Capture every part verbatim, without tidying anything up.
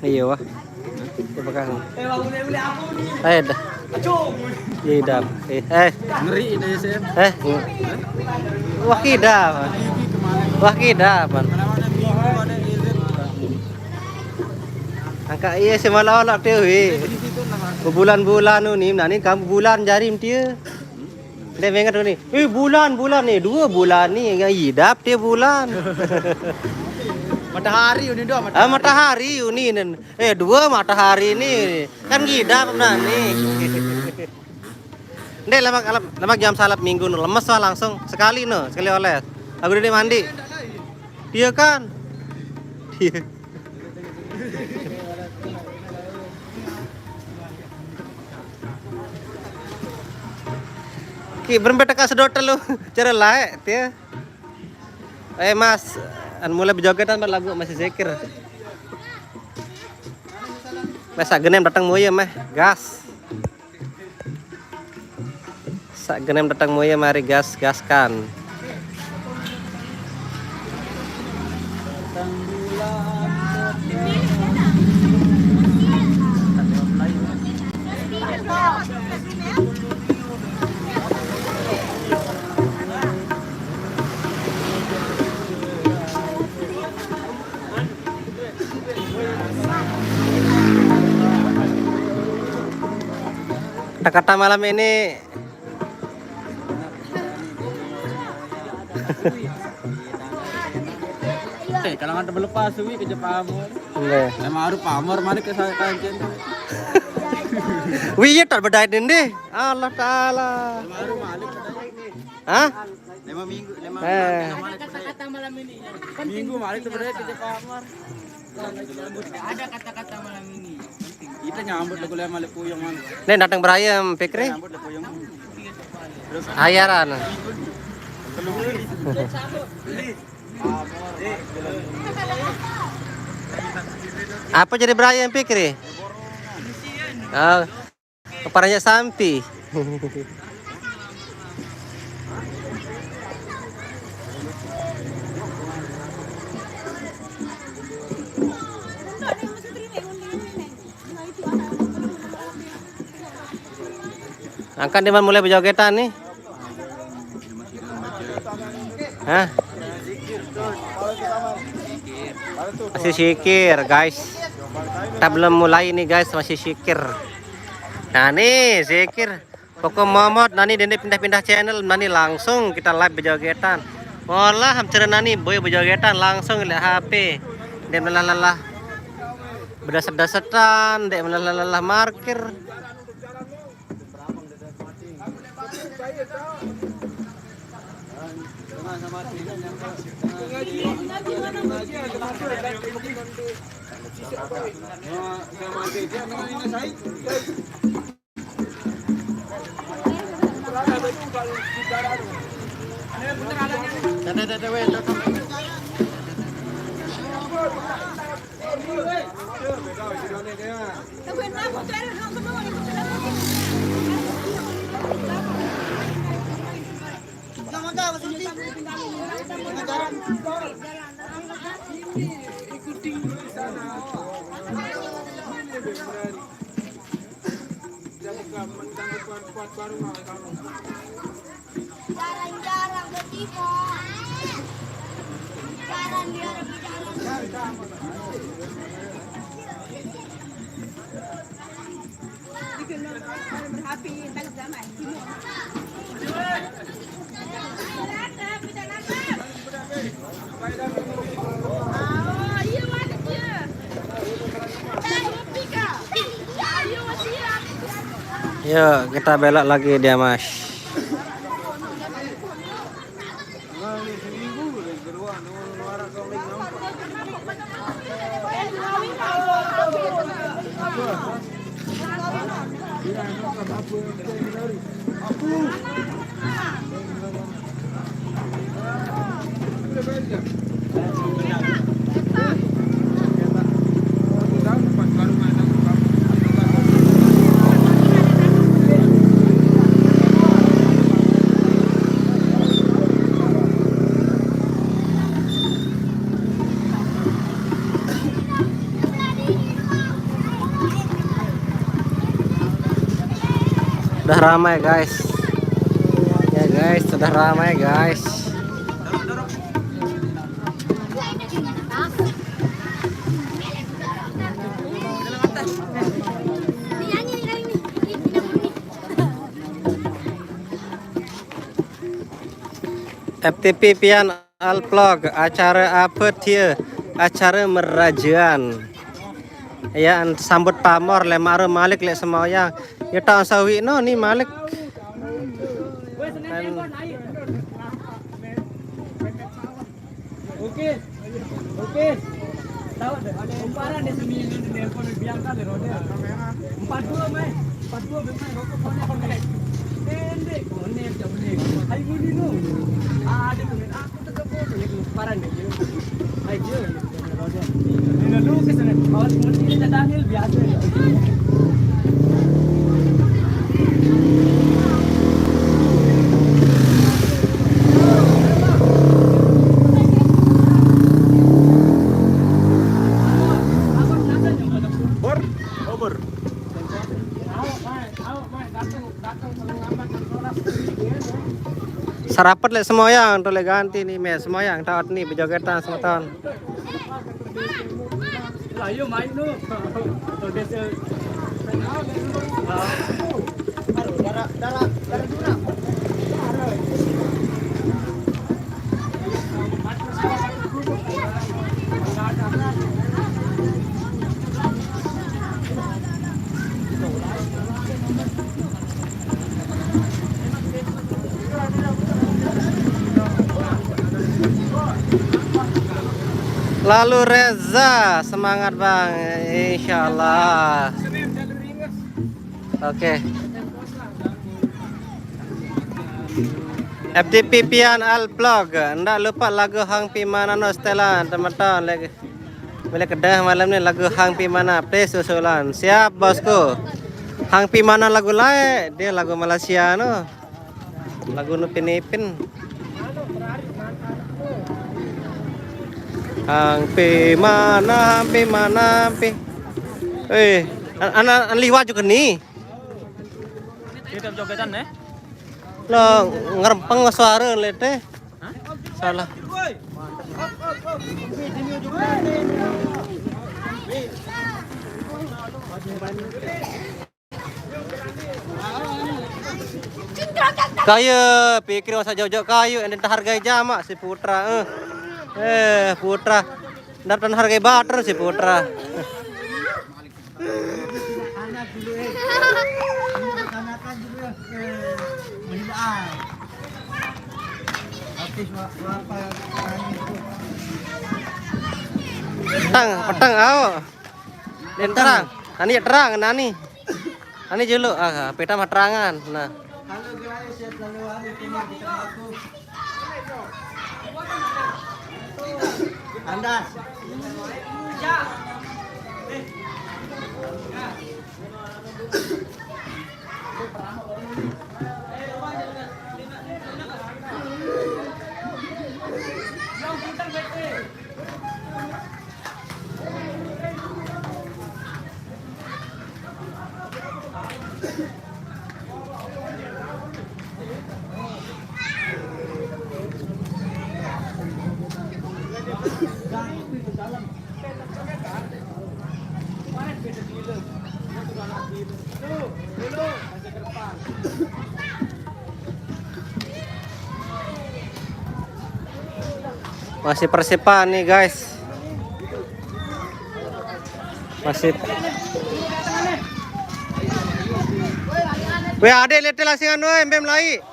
Iya, wah. Coba kan. Eh, dah. Iya, dah. Eh, eh. Ngeri ini sih. Eh. Wah, kida. Wah, kida, man. Angka iya sih malah olak dia, weh. Bebulan-bulan ni, nah ni kamu bulan jari dia. Dia ingat ni. Eh, bulan, bulan ni, dua bulan ni yang idap dia bulan. Matahari ini dah, ah, matahari ini nen. Eh, dua matahari ni. Kan ngidap nah ni. Ndek, lemak, lemak jam salap minggu no. Lemes lah langsung. Sekali no, sekali oleh. Aku udah mandi. Dia kan. Dia. Ki, berembe teka sedot telu. Cara laek, dia. Eh, Mas, an mulai bejogetan bar lagu masih zikir. Mas, sak genem datang moye meh, gas. Sak genem datang moye mari gas, gaskan. Kata-kata malam ini. Eh, kalau nggak terlepas, Wi, ke Jepang. Nggih. Emang harus pamor, mari ke saya kancen. Wih, iya, tak bedait ini. Allah Ta'ala. Emang harus malik. Hah? Lima minggu, lima Eh. Minggu. Ada kata-kata malam ini. Minggu malik tuh bedait ke Jepang. Ada kata-kata malam ini. Kita nyambut lagu lama le puyung, man. Nih, datang berayam, Fikri. Nyambut le puyung. Ayaran. Apa jadi berayam, Fikri? Oh. Keparanya sampi. Angkat di mana mulai berjogetan nih? Hah? Masih zikir, guys. Kita belum mulai nih, guys, masih zikir. Nah, nih, zikir. Pokok momot, nani dende pindah-pindah channel, nani langsung kita live bejogetan. Molah, am cara nani boy bejogetan langsung lek H P. Dek melelah-lelah. Bedaset-dasetan, dek melelah-lelah markir. Jarang-jarang ke Timor. Jarang dia lebih jarang. Yuk, kita belok lagi dia, Mas. Sudah ramai, guys. Ya, guys, sudah ramai, guys. F T P Pian Alplog, acara apa dia? Acara merajaan. Ya, sambut pamor le maru malik le sembahyang. Ya, tak sawi no ni malik. Oke, oke. Tahu deh, kumparan deh seminggu di nelpon Bianca deh, Roda. Empat dua, mai. Empat dua, mai. Rokok konek, konek. Pendek, konek, jauh, konek. Ayo, muni, no. Ada, konek. Aku tetap foto, ya, kumparan deh, ya. Ayo, ya. Roda. Ini lu ke sana. Kalau muni, kita Daniel biasa, ya. Bor, oh, bor. Sarapet le sembahyang, tu le ganti ni, me sembahyang, taat ni, bejogetan semeton. Lah, ayo main tu. Darah, darah, darah jurang. Lalu Reza, semangat, Bang. Insyaallah. Oke. F T P Pian Al Vlog, ndak lupa lagu Hang Pi Mana no setelan, teman-teman. Lagi, boleh kedah malam ni lagu Hang Pi Mana, please usulan. Siap, bosku. Hang Pi Mana lagu lae, dia lagu Malaysia no. Lagu Upin Ipin. Hang Pi Mana, Hang Pi Mana, Hang Pi. Eh, an-, an-, an liwat juga ni. Kita jogetan, eh? Lo ngerempeng suara lete. Hah? Salah. Kaya, pikir masa jauh-jauh kaya, ente tak hargai jamak si Putra, eh. Eh, Putra. Ndak tak hargai bater si Putra. Anak dulu, eh. Anak-anak dulu, eh. Eh, melihat. Habis wa-, wa-, apa, petang, petang, au. Dan terang. Nani terang, nani. Nani julu, ah, peta mah terangan. Nah. Halo guys, ya selalu hari ini kita aku. Andas. Masih persiapan nih, guys. Masih. Weh, ade lete lasingan weh, embem lai.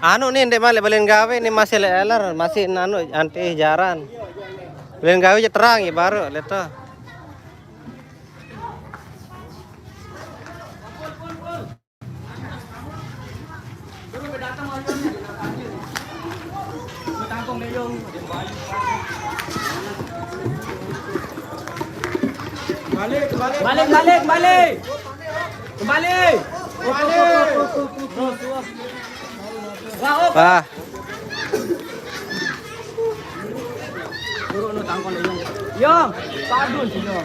Anu ni, ndek malik balen gawe ni, masih le eler, masih anu, anti jaran. Balen gawe je terang ya baru leto. Balik, balik, balik, balik. Kembali. Kembali. Wah, oh. Wah. Buruk no tangkon, Yong. Yo, padun sih, yo.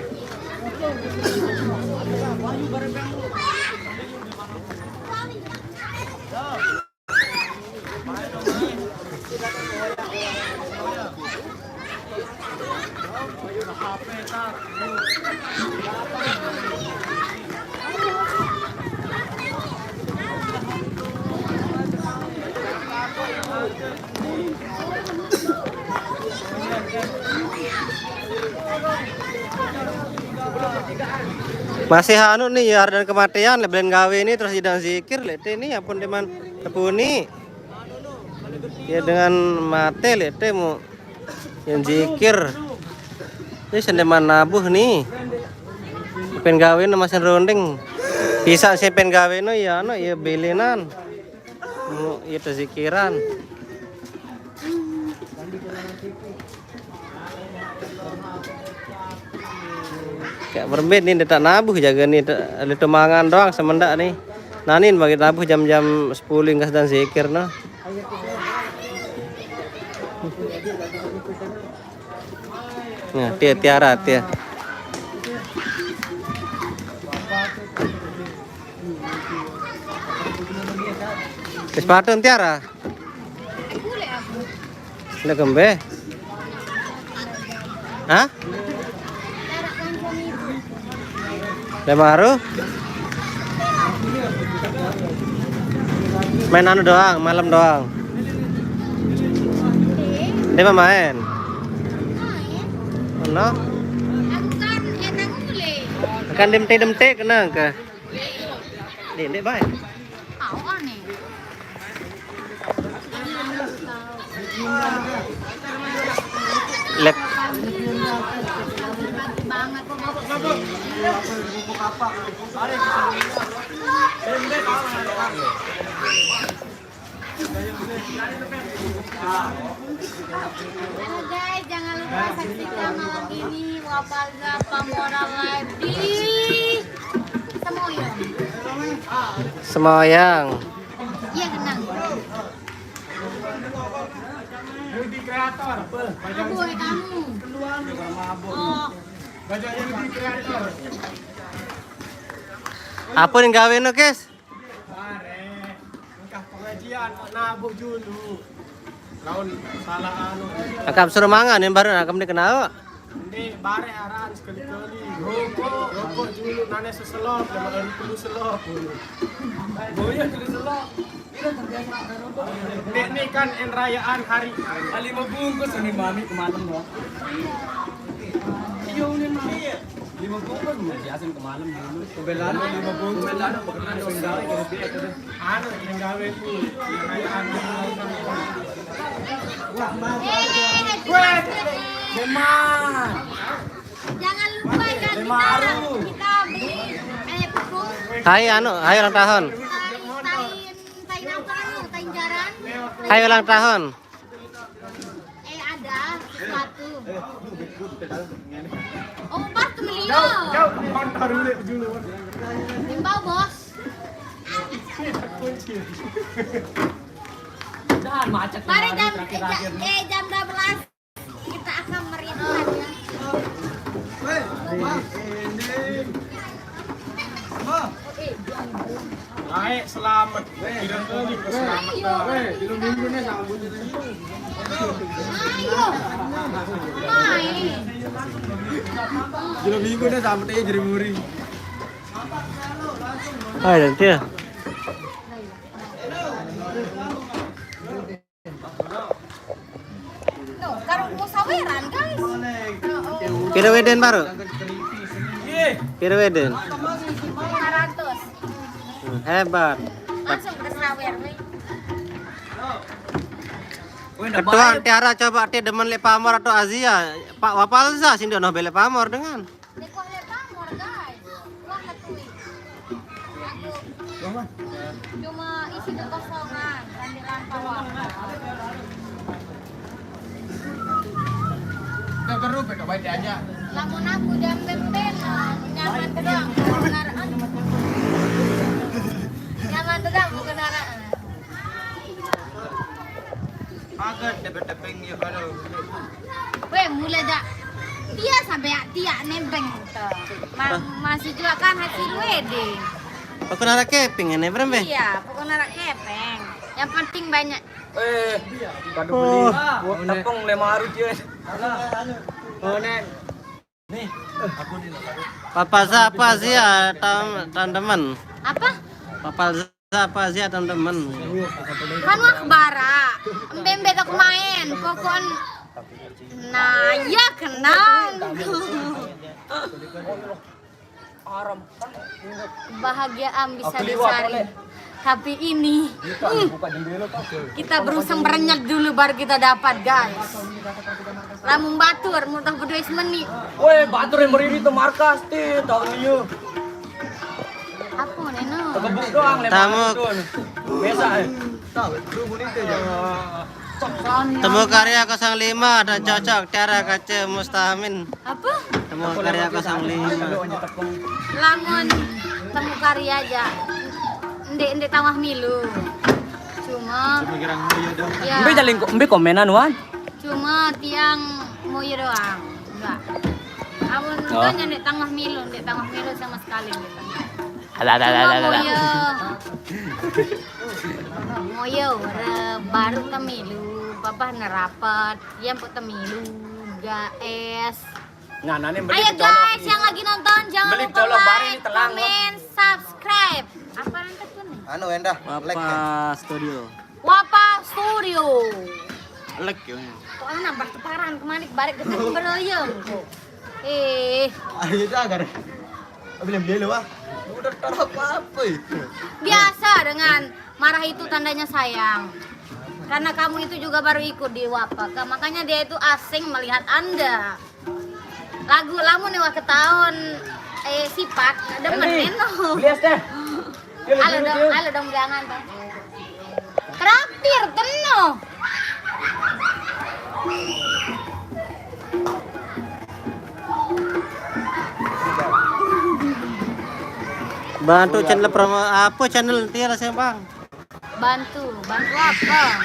Masih anu nih ya, dan kematian, lebih gawe ini terus idang zikir, lete nih, ampun teman tepuni. Ya dengan mate, lete mau yang zikir. Ini sendeman nabuh nih. Pen gawe no masin ronding. Bisa sih pen gawe no ya, no ya belinan. Mau ya terzikiran. Kayak berbeda nih, tak nabuh jaga nih, tak ada mangan doang semendak nih. Nanin bagi nabuh jam-jam sepuluh ingkas dan zikir no. Nah, dia tiara dia. Sepatu tiara. Ndak kembe. Hah? Lemaru? Main anu doang, malam doang. Dia mau main. No? Kan demte-demte kena ke? Dek, dek, baik. Tahu aneh. Lek. Halo guys, jangan lupa saksikan malam ini Wapalza Pamoral Live di Semoyang. Semoyang. Iya, kenang. Abu, eh, kamu. Oh. Apa yang gawe no, guys? Engkah pengajian, kok nabuh dulu. Laun salah anu. Akam suruh mangan yang baru akam dikenal. Ini bare arahan sekali-kali. Rokok, rokok dulu, nane seselop, lima ribu selop. Boyo dulu selop. Ini, ini kan en rayaan hari. Lima bungkus ini mami kemarin doang. Iya, ini mami. Lima bungkus mau biasin ke malam dulu. Kebelan lima bungkus. Kebelan. Anu, yang gawe ku. Wah, Mas. Weh, Mas. Jangan lupa ya, kita, kita beli, eh, pupuk. Hai, anu, hai ulang tahun. Tain, tain apa anu? Tain jaran. Hai ulang tahun. Eh, ada sesuatu. Oh, pas temen Lino. Jauh, jauh, motor dulu, dulu. Imbau, Bos. Jangan macet. Mari jam, eh, jam, eh, jam dua belas. Kita akan meriahkan ya. Weh, Mas, ini. Mas. Baik, selamat. Tidak lagi selamat. Weh, di minggu nih sambut. Ayo. Main. Di minggu nih sambut aja jadi muri. Hai, nanti ya. Tuh, kalau mau saweran, guys. Pira weden baru? Pira weden? Lima ratus. Hmm, hebat. Langsung ke sawer, weh. Ketua Tiara coba ti demen lek pamor atau Azia. Pak Wapalza sing dono belek pamor dengan. Dek wah lek pamor, guys. Wah, ketui. Aku cuma isi kekosongan, randilan pawang. Udah beru, beda baik aja. Lamun aku jam benten, nyaman doang, kedengaran. Nyaman doang, kedengaran. Agak tebeng-tebeng ya kalau. Weh, mulai dah. Tia sampai tia nebeng tuh. Ma- masih juga kan hasil wedding. Aku narak keping ini berembe. Iya, pokoknya narak kepeng. Yang penting banyak. Eh, kado beli. Oh. Tepung lima hari dia. Oh, nih. Nih, aku di. Papa siapa sih ya, tam teman? Apa? Papa siapa sih ya, teman? Kan wah bara. Embe-embe tak main. Pokoknya nah, ya kenal. Kebahagiaan bisa dicari. Tapi ini, hmm, kita berusaha merenyet dulu baru kita dapat, guys. Lamun batur, mudah berdua semeni. Woi, batur yang berdiri itu markas, ti, tahu dia. Apa, Neno? Tegebuk doang, lempar. Tamu. Biasa, eh. Temu Karya kosong lima, ada Cocok, Tiara, Kace, Mustamin. Apa? Temu Karya kosong lima. Lamun Temu Karya aja. Ndek, ndek tawah milu. Cuma, cuma girang moyo doang. Ya. Mbe jaling ko-, mbe komenan, Wan? Cuma tiang moyo doang. Enggak. Amun oh. Tanya ndek tawah milu, ndek tawah milu sama sekali gitu. Ada, ada, ada, ada, ada. Moyo. Moyo, re-, baru temilu, babah nerapet, yang pun temilu, guys. Nah, nane beli. Ayo colok guys, nih. Yang lagi nonton, jangan lupa like, komen, subscribe. Apa nanti tuh nih? Anu, endah, like, Wapa ya. Studio. Wapa Studio. Like ya. Kok nambah keparan kemana barek dekat beroyong kok. Eh. Ayo, jangan. Belum dia lu, ah. Udah taruh apa-apa itu. Biasa dengan marah itu tandanya sayang. Karena kamu itu juga baru ikut di Wapaka, makanya dia itu asing melihat Anda. Lagu lamu nih wah ketahuan eh sifat demen Eno. Beli es teh. Halo dong, halo dong jangan dong. Traktir teno. Bantu channel promo apa channel Tiara Sembang? Bantu, bantu apa?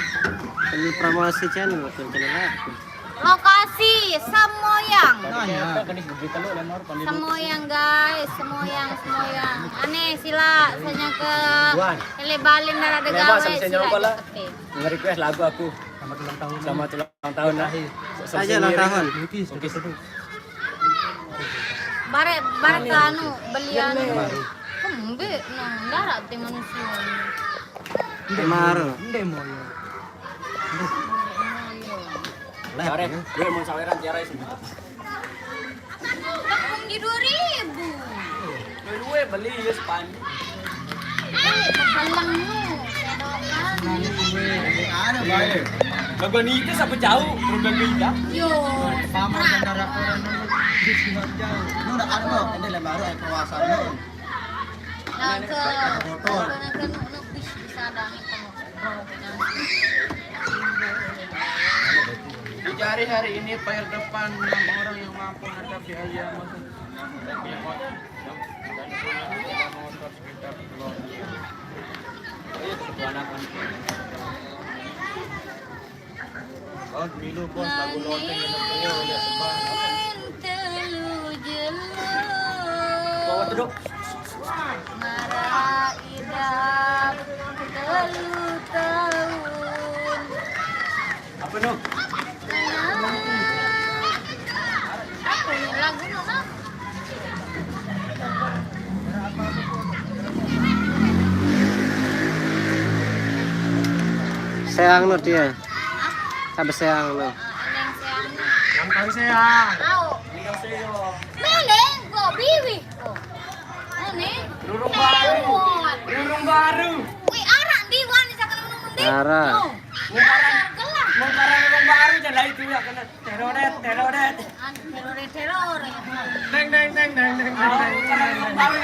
Channel promosi channel, channel apa? Lokasi Semoyang. Semoyang guys, Semoyang, Semoyang. Aneh sila, misalnya ke Ele Balin dan ada gawe sila. Nge-request lagu aku. Selamat ulang tahun. Selamat ulang tahun lah. Aja ulang tahun. Lukis, lukis. Bare bare anu belian. Kembe nang darat teh manusia. Maru. Ndek moyo. Bare, gue mau saweran tiara sih. Tepung di dua ribu. Lu beli ya sepan. Halang lu. Ada bae. Lagu itu siapa jauh? Berubah beda. Yo. Sama saudara orang di sini jauh. Lu udah ada lo, ini lembaru eh kawasan lu. Nang ke motor. Nang ke nu- nu- bis bisa ada nih. Dicari hari ini pair depan enam orang yang mampu menghadapi ayam. Bos, milu, bos, lagu loteng, minum rio, ya, sebab. Telu jelo. Bawa teduk. Mara idap telu tahun. Apa, no? Apa ini lagu, no? Seang no dia. Apa seang no? Yang kau seang. Meleng kok biwi. Ini. Rurung baru. Rurung baru. Wih, arah di wani cakar rurung di. Arah. Mungkaran. Mungkaran rurung baru jadi itu ya kena teroret, teroret. Terore, terore. Deng, deng, deng, deng, deng, deng, deng.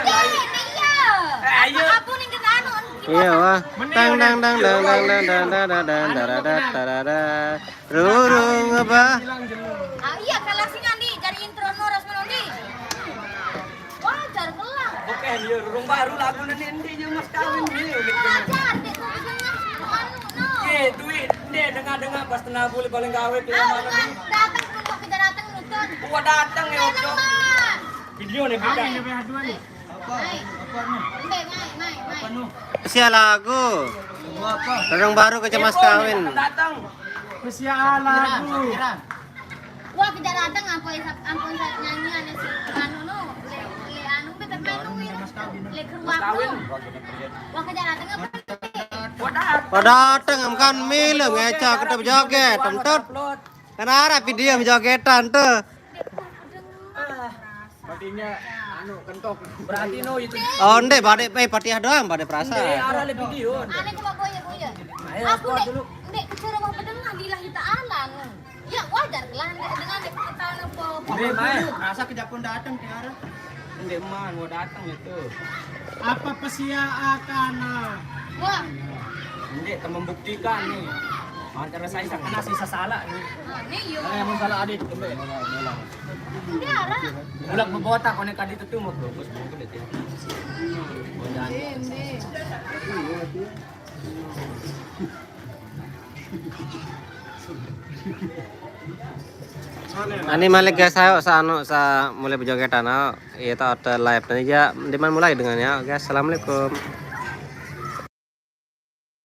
Iya. Eh, ayo. Apa nih kena anu? Iya, wah. Tang, tang, tang, tang, tang, tang, tang, tang, tang, tang, tara, tara, tara. Rurung apa? Ah, iya, kalau sini Andi, cari intro no, Rasman Andi. Wajar, kelar. Oke, iya, rurung baru lagu nanti, nanti, ya, Mas, kawin, iya, udah. Wajar, deh, tuh, anu, no. Iya, duit, deh, dengar-dengar, pas kena boleh paling gawe, tuh, yang mana, nih? Datang, kita datang, Gua datang ya, Ojo. Video nih, video. Mai, mai, mai, mai. Sia lagu. Orang baru ke cemas kawin. Datang. Usia lagu. Wah, kita datang apa yang apa yang nyanyi ada si anu no. Le, le anu bete menu ini. Le keruak no. Wah, kita datang apa? Gua datang. Kau datang kan milu ngeca kita berjoget, tentut. Kan ada video berjogetan tuh. Berarti no itu. Oh, ndek badek eh Fatihah doang badek perasa. Arah le video. Ane coba boya boya. Ayo, Aku kuat dek dulu. Dek kecuali mau pedeng lah di lahi ta'ala no. Ya wajar lah dek dengan dek ketahuan apa. Ndek, mai. Rasa kejapun datang Tiara. Ndek, man, gua datang itu. Apa pesia akana? Wah, Ndek, teman membuktikan nih. Antara saya kena sisa salah nih. Ane yo. Yang salah adit. Tiara. Bulan membotak konek tadi itu mau bagus banget ya. Ende. Ani malik guys, ayo sa anu sa mulai berjogetan ayo. Iya tak ada live nanti aja. Di mana mulai dengan ya guys. Assalamualaikum.